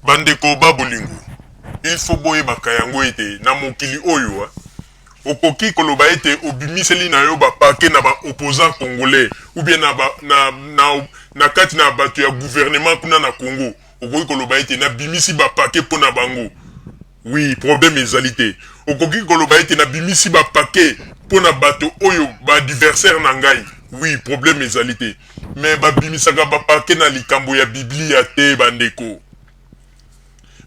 Bandeko ba bolingo, il faut boyebaka yango ete na mokili oyo okoki koloba ete obimiseli na yo ba paquets na ba opposants congolais ou bien na ba na na na kati na bato ya gouvernement kuna na Congo, okoki koloba ete nabimisi ba paquets mpo na bango. Oui, problème ezali te. Okoki koloba ete nabimisi ba paquets mpo na bato oyo ba adversaires na ngai. Oui, problème ezali te. Mais babimisaka ba paquets na likambo ya Biblia te, bandeko.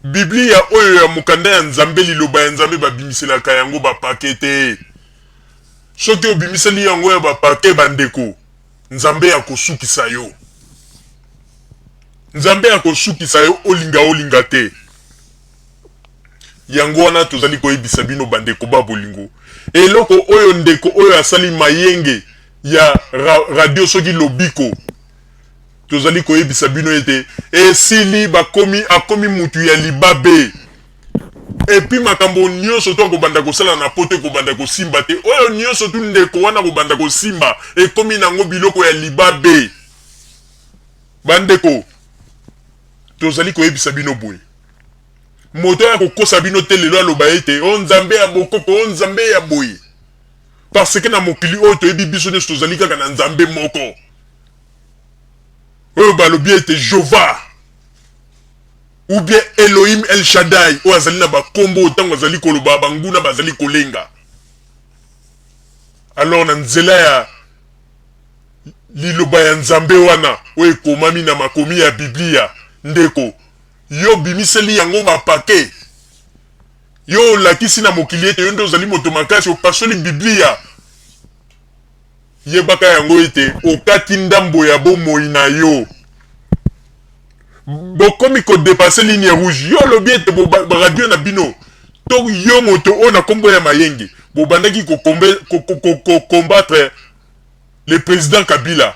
Biblia oyo ya mokanda ya Nzambe, liloba ya Nzambe, babimiselaka yango ba paquets te. Soki obimiseli yango ya ba paquets, bandeko, Nzambe akosukisa yo. Nzambe akosukisa yo, olinga olinga te. Yango wana tozali koyebisa bino, bandeko ba bolingo, eloko oyo ndeko oyo asali mayenge ya radio soki lobiko, tozali koyebisa bino ete esili bakomi akomi mutu ya libabe. Et puis makambo nyonso to akobanda kosala na poto ekobanda kosimba te. Oyo nyonso tu ndeko wana akobanda kosimba ekomi nango biloko ya libabe. Bandeko, tozali koyebisa bino boye, moto oyo akokosa bino te lelo aloba ete o Nzambe ya bokoko, o Nzambe ya boye, parce que na mokili oyo toyebi biso nyonso tozali kaka na Nzambe moko oyo balobi ete Jova ou bien Elohim El Shaddai, oyo azali na bakombo ntango azali koloba banguna bazali kolenga. Alors na nzela ya liloba ya Nzambe wana oyo ekomami na makomi ya Biblia, ndeko, yo obimiseli yango bapake, yo olakisi na mokili ete yo nde ozali moto makasi, opasoli Biblia. Yebaka yango ete okati ndambo ya bomoi na yo. Bokomi kodepasser ligne rouge. Yo olobi ete radio na bino to yo moto oyo na kombo ya Mayenge bobandaki kocombattre le président Kabila.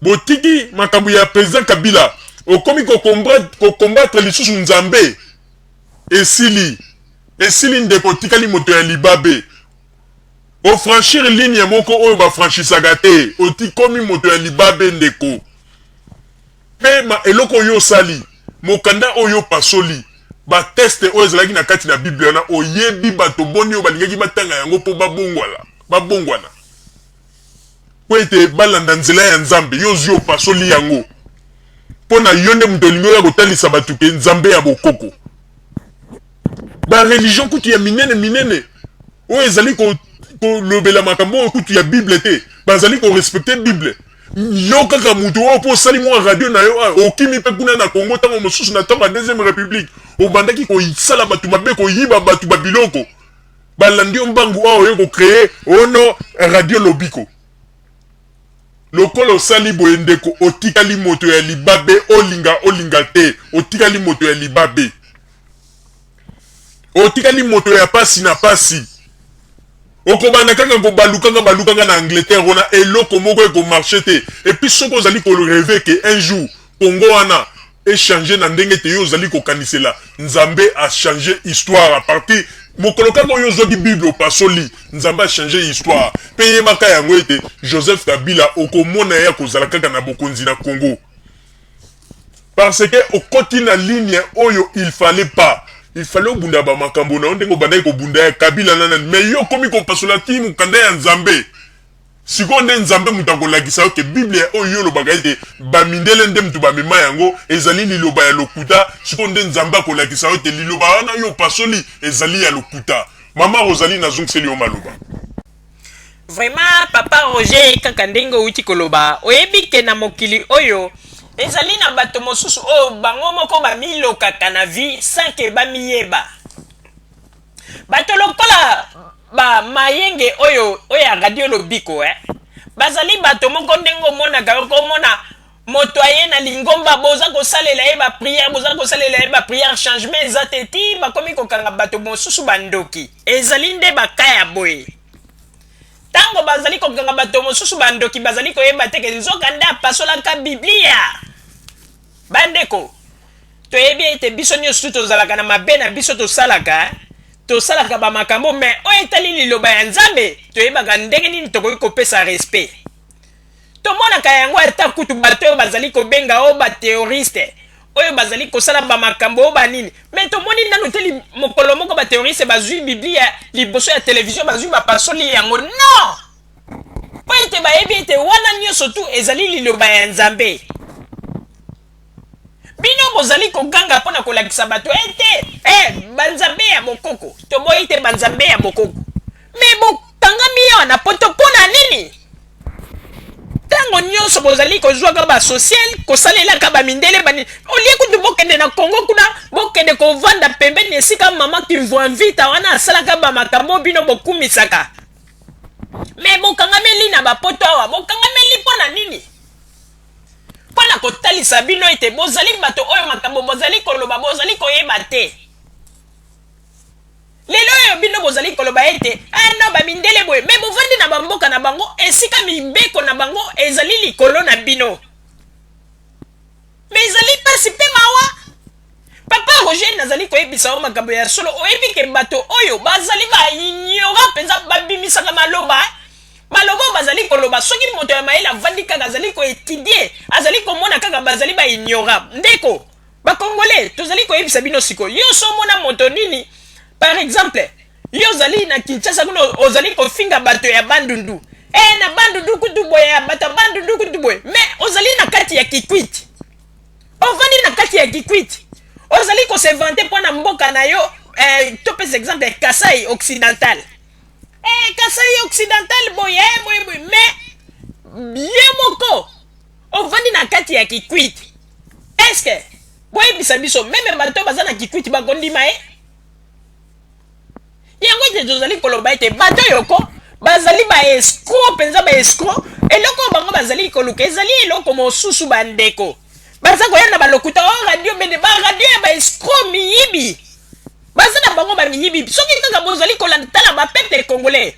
Botiki makambo ya président Kabila, okomi kocombattre lisusu Nzambe. Esili, esili ndeko, otikali moto ya libabe. Ofranchir ligne moko oyo bafranchisaka te, otikomi moto ya libabe, ndeko. Mpe ma eloko oyo osali, mokanda oyo opasoli, batexte oyo ezalaki na kati na Bible wana, oyebi bato boni oyo balingaki batanga yango mpo babongwala, babongwana mpo ete balanda nzela ya Nzambe? Yo ozwi, opasoli yango mpo na yo nde moto olingi oya kotalisa bato ke Nzambe ya bokoko. Bareligion kutu ya minene minene oyo ezali kolobela makambo oyo kutu ya Bible te, bazali korespecter Bible. Yo kaka moto oyo mpo osali mwa radio na yo, okimi mpe kuna na Congo. Ntango mosusu na ntango ya deuxième république obandaki kosala bato mabe, koyiba bato babiloko, balandi yo mbangu awa, oye kocréer ono radio Lobiko. Lokola osali boye, ndeko, otikali moto ya libabe. Olinga olinga te, otikali moto ya libabe, otikali moto ya pasi na pasi. Okobanda kaka kobalukanga balukanga na Angleterre wana, eloko moko ekomarcher te. Et puis soki ozali korêver ke un jour Congo wana echanger na ndenge te yo ozali kokanisela, Nzambe achanger histoire à partir mokolo kaka oyo ozwaki Bible opasoli. Nzambe achanger histoire. Mpe yebaka yango ete Joseph Kabila okomona ye akozala kaka na bokonzi na Congo, parce que okoti na ligne oyo il fallait pas. Il fallait obunda bamakambo na yo ndenge obandaki kobunda ya Kabila na nani, mais yo okomi kopasola ti mokanda ya Nzambe. Sikoyo nde Nzambe moto akolakisa yo ke Bible oyo yo olobaka ete bamindele nde moto bamema yango ezali liloba ya lokuta. Sikoyo nde Nzambe akolakisa yo ete liloba wana yo opasoli ezali ya lokuta. Mama Rosalie, nazongiseli yo maloba. Vraiment, papa Roger, kaka ndenge outi koloba, oyebi ke na mokili oyo ezali na bato mosusu oyo bango moko bamilokaka na vie sans ke bamiyeba. Bato lokola ba Mayenge oyo ya radio Lobiko, eh? Bazali bato moko ndenge omonaka, okomona moto aye na lingomba, boza kosalela ye baprière, boza kosalela ye baprière, changement eza te, ti bakomi kokanga bato mosusu bandoki. Ezali nde baka ya boye. Ntango bazali kokanga bato mosusu bandoki, bazali koyeba te ke nzoka nde apasolaka Biblia. Bandeko, toyebi ete biso nyonso tu tozalaka na mabe na biso, tosalaka bamakambo, mais oyo etali liloba ya Nzambe, toyebaka ndenge nini tokoki kopesa respect. Tomonaka yango ata kutu bato oyo bazali kobenga oyo baterroriste. oyo bazali kosala bamakambo oyo banini, mais tomoni nanu te mokolo moko baterroriste bazwi Biblia liboso ya televizio, bazwi, bapasoli yango. Non, mpo ete bayebi ete wana nyonso tu ezali liloba ya Nzambe. Bino bozali koganga mpo na kolakisa bato ete banzambe ya bokoko. Toboyi te banzambe ya bokoko, mais bokangami awa na poto mpo na nini? Ntango nyonso bozali kozwaka basocial, kosalelaka bamindele banini, olie kutu bokende na Kongo kuna, bokende kovanda pembeni esika mama Kimvua-Mvita wana asalaka bamakambo bino bokumisaka. Mais bokangameli na bapoto awa, bokangameli mpo na nini? Mpo na kotalisa bino ete bozali bato oyo makambo bozali koloba bozali koyeba te. Lelo oyo bino bozali koloba ete ano bamindele boye, mais bovandi na bamboka na bango esika mibeko na bango ezali likolo na bino. Mais ezali mpasi mpe mawa. Papa Roger, nazali koyebisa yo makambo ya solo. Oyebi ke bato oyo bazali baignorant mpenza, babimisaka maloba, maloba oyo bazali koloba. Soki moto ya mayele avandi kaka, azali koétudier, azali komona kaka bazali baignorant. Ndeko bakongolais, tozali koyebisa bino sikoyo. Yo so omona moto nini, par exemple yo ozali na Kinshasa kuna, ozali kofinga bato ya Bandundu, na Bandundu kutu boye, ya bato ya Bandundu kutu boye, mais ozali na kati ya Kikwit, ovandi na kati ya Kikwit, ozali kose vanter mpo na mboka na yo. Topesa exemple ya Kasai Occidental, Kasai Occidental boye, boye boye, mais ye moko ovandi na kati ya Kikwit. Est-ce boyebisa biso, même bato baza na Kikwit bakondima ye yango ete tozali koloba ete bato oyo ko bazali baescroc mpenza, baescroc. Eloko oyo bango bazali koluka ezali eloko mosusu. Bandeko baza koya na balokuta oyo, radio bende, baradio ya baescroc, miyibi, baza na bango bamiyibi. Soki kaka bozali kolanda, tala, bapeuple congolais,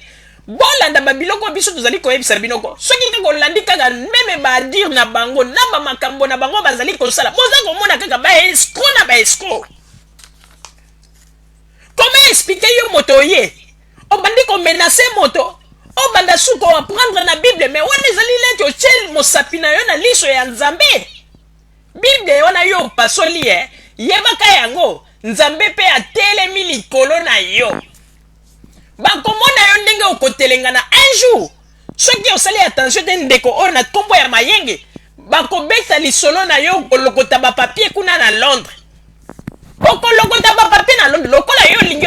bolanda babiloko biso tozali koyebisa binoko. Soki kaka olandi kaka même badires na bango na bamakambo na bango bazali kosala, boza komona kaka baescroc na baescroc. Comment expliquer yo moto oye obandi komenacer moto, obanda su koapprendre na Bible? Mais wana ezali neti otie mosapi na yo na liso ya Nzambe. Bible wana yo opasoli ye, yebaka yango, Nzambe mpe atelemi likolo na yo. Bakomona yo ndenge okotelengana un jour soki osali attention te. Ndeko oyo na nkombo ya Mayenge, bakobeta lisolo na yo, okolokota bapapier kuna na Londres, okolokota bapapier na Londres lokola yo olingi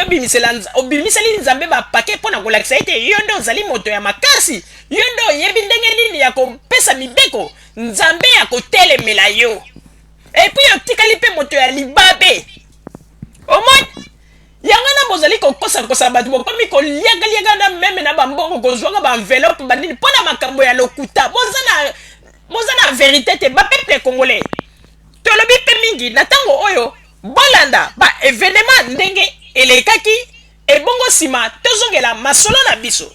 obimiseli Nzambe bapake mpo na kolakisa ete yo nde ozali moto ya makasi, yo nde oyebi ndenge nini ya kopesa mibeko. Nzambe ya kotelemela yo, et puis otikali mpe moto ya libabe. Omoni yango na bozali kokosakosa bato, bokomi koliakaliaka na même na bambongo, kozwaka baenveloppe banini mpo na makambo ya lokuta. Boza na vérité te. Bapeuple congolais, tolobi mpe mingi na ntango oyo. Bolanda baévénement ndenge elekaki, ebongo nsima tozongela masolo na biso.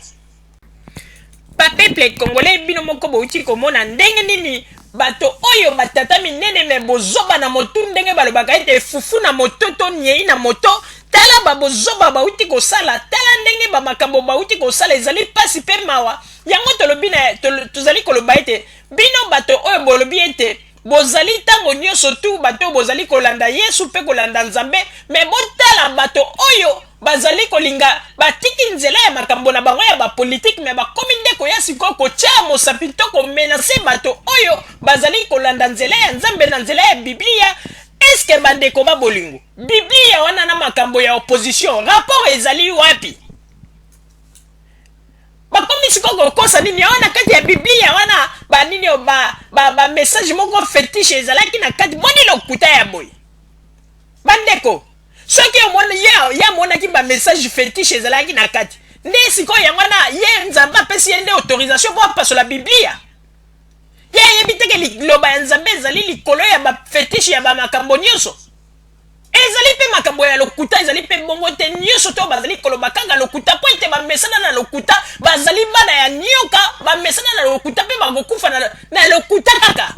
Bapeuple congolais, bino moko bouti komona ndenge nini bato oyo batata minene, mais bozoba na motu, ndenge balobaka ete fufu na moto to niei na moto. Tala babozoba bauti kosala, tala ndenge bamakambo bauti kosala, ezali mpasi mpe mawa. Yango tolobi na tozali koloba ete bino bato oyo bolobi ete bozali ntango nyonso tu bato oyo bozali kolanda Yesu mpe kolanda Nzambe, mais botala bato oyo bazali kolinga, batiki nzela ya makambo na bango ya bapolitike, mais bakomi nde koya sikoyo kotia mosapi to komenacer bato oyo bazali kolanda nzela ya Nzambe na nzela ya Biblia. Eske bandeko ba bolingo, Biblia wana na makambo ya opposition, rapport ezali wapi? Bakomi sikoyo kokosa nini awa na kati ya Biblia wana? Banini, bamessage ba moko fétiche ezalaki na kati. Boni lokuta ya boye, bandeko? Soki omoni ye amonaki bamessage fétiche ezalaki na kati, nde sikoyo yango wana ye Nzambe apesi ye nde autorisation mpo apasola Biblia? Ye ayebi teke liloba ya Nzambe ezali likolo ya bafétiche, ya bamakambo nyonso. Ezali mpe makambo ya lokuta, ezali mpe bongo te. Nyonso to bazali koloba kaka lokuta, mpo ete bamesana na lokuta, bazali bana ya nioka, bamesana na lokuta mpe bakokufa na lokuta kaka.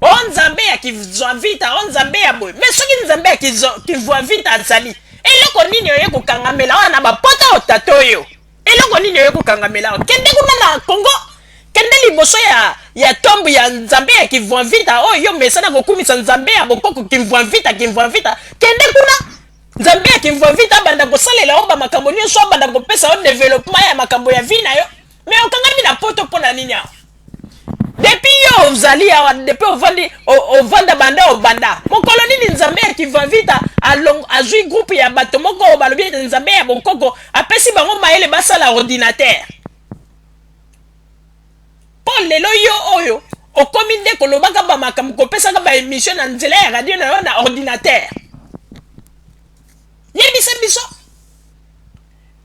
O Nzambe ya kizwa vita, o Nzambe ya boye. Mais soki Nzambe ya kizwa vita azali, eloko nini oye kokangamela wana na bapota oyo? Tata oyo, eloko nini oye kokangamela awa? Kende kuna na Congo, kende liboso ya ya tombe ya Nzambe ya Kimvuamvita oyo yo mesana kokumisa Nzambe ya bokoko Kimvuamvita, Kimvuamvita, kende kuna Nzambe ya Kimvuamvita abanda kosalela yo bamakambo nyonso, abanda kopesa yo developement ya makambo ya vie na yo. Mais okangami na poto mpo na nini awa? Depuis yo ozali awa, depuis ovandi, ovanda banda obanda mokolo nini Nzambe ya Kimvuamvita azwi groupe ya bato moko oyo balobi ete Nzambe ya bokoko apesi bango mayele basala ordinateur? Mpo lelo yo oyo okomi nde kolobaka bamakambo, kopesaka baémission na nzela ya radio na yo na ordinateur. Yebisa biso,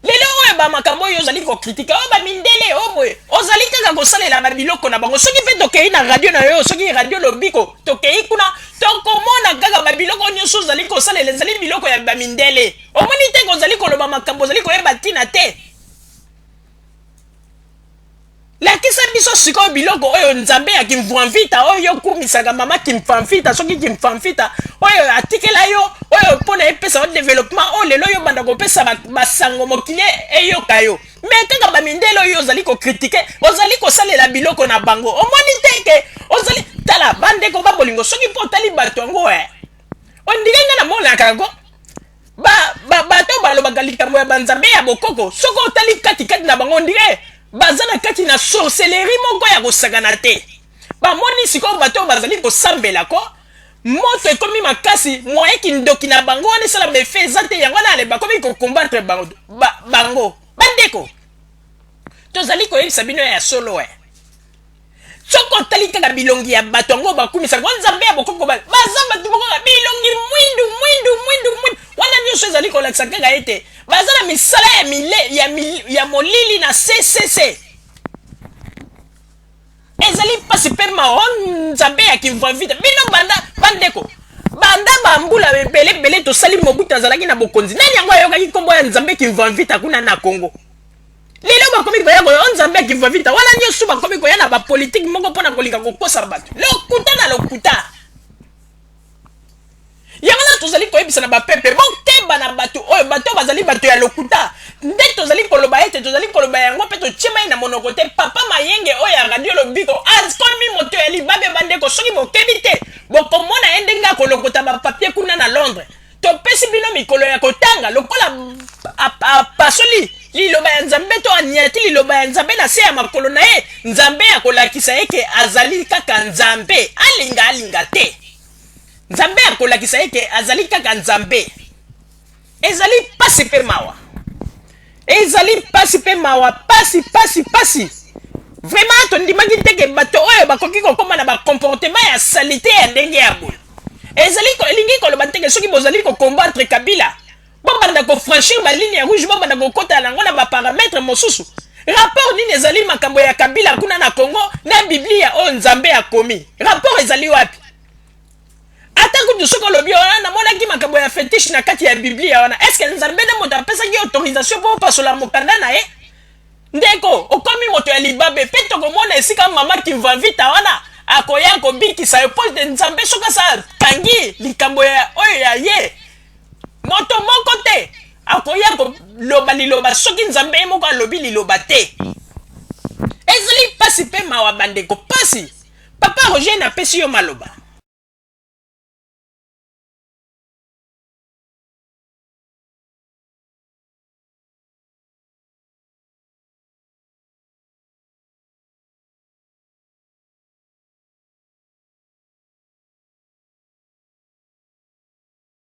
lelo oyo bamakambo oyo ozali kocritiquer, oyo bamindele oyo boye, ozali kaka kosalela babiloko na bango. Soki mpe tokei na radio na yo, soki Radio Lobiko, tokei kuna, tokomona kaka babiloko nyonso ozali kosalela ezali biloko ya bamindele. Omoni te, ozali koloba makambo ozali koyeba ntina te. Lakisa biso sikoyo biloko oyo Nzambe ya Kimvuamvita oyo yo okumisaka, mama Kimfamfita, soki Kimfamfita oyo atikela yo, oyo mpona epesa yo développement, oyo lelo yo banda kopesa basango, mokili eyoka yo. Mais kaka bamindele oyo ozali kocritiquer, ozali kosalela biloko na bango. Omoni te ke ozali, tala bandeko babolingo, soki mpo otali bato yango, e ondike nga namonaka yango, bato balobaka likambo ya banzambe ya bokoko, soki otali katikati na bango, ondire baza na kati na sorcellerie moko ya kosakana te. Bamoni sikoyo bato oyo bazali kosambela ko moto ekomi makasi, moye kindoki na bango wana esala befe eza te. Yango wana ale bakomi kocombattre bango. Bango bandeko, tozali koyebisa bino ya solo, e soki otali kaka bilongi ya bato yango bakumisaka wa Nzambe ya bokoko, baza bato moko bilongi mwindu mwindu mwindu mwindu. Wana nyonso ezali kolakisa kaka ete baza na misala ya, mile, ya, mil, ya molili na ccc. Ezali mpasi mpe mawa. Nzambe ya Kimvuamvita bino, banda bandeko, banda bambula ebele ebele tosali Mobutu azalaki na bokonzi, nani yango ayokaki nkombo ya Nzambe Kimvuamvita kuna na Congo? Lelo bakomi koya koya o Nzambe ya Kimvuamvita. Wana nyonso bakomi koya na bapolitike moko mpona kolinga kokosa bato, lokuta na lokuta. Yango wana tozali koyebisa na bapepe, bokeba na bato oyo. Bato oyo bazali bato ya lokuta. Nde tozali koloba ete tozali koloba yango mpe totie mai na monoko te. Papa Mayenge oyo ya Radio Lobiko akomi moto ya libabe. Bandeko, soki bokebi te, bokomona ye ndenge akolokota bapapier kuna na Londres. Topesi bino mikolo ya kotanga. Lokola apasoli liloba ya Nzambe to aniati liloba ya Nzambe na se ya makolo na ye, Nzambe akolakisa ye ke azali kaka Nzambe. Alinga alinga te, Nzambe akolakisa ye ke azali kaka Nzambe. Ezali pasi mpe mawa, ezali pasi mpe mawa, pasi, pasi, pasi vraiment. Tondimaki te ke bato oyo bakoki kokóma na bacomportement ya saleté ya ndenge ya boye. Ezali elingi koloba te ke soki bozali kocombattre Kabila, bobanda kofranchir baligne ya rouge, bobanda kokɔta yango na baparamètre mosusu. Rapport nini ezali makambo ya Kabila kuna na Congo na Biblia oyo Nzambe akomi? Rapport ezali wapi? Ata kutu soki olobi wana namonaki makambo ya fétiche na kati ya Biblia wana, est-ce Nzambe nde moto apesaki autorisation mpo opasola mokanda na ye? Ndeko, okomi moto ya libabe. Mpe tokomona esika mama Kimvamvita wana akoya kobikisa yo, mpo ete Nzambe soki asa kangi likambo ya oyo ya ye, moto moko te akoya koloba liloba soki Nzambe ye moko alobi liloba te. Ezali mpasi mpe mawa, bandeko, mpasi. Papa Roger, napesi yo maloba.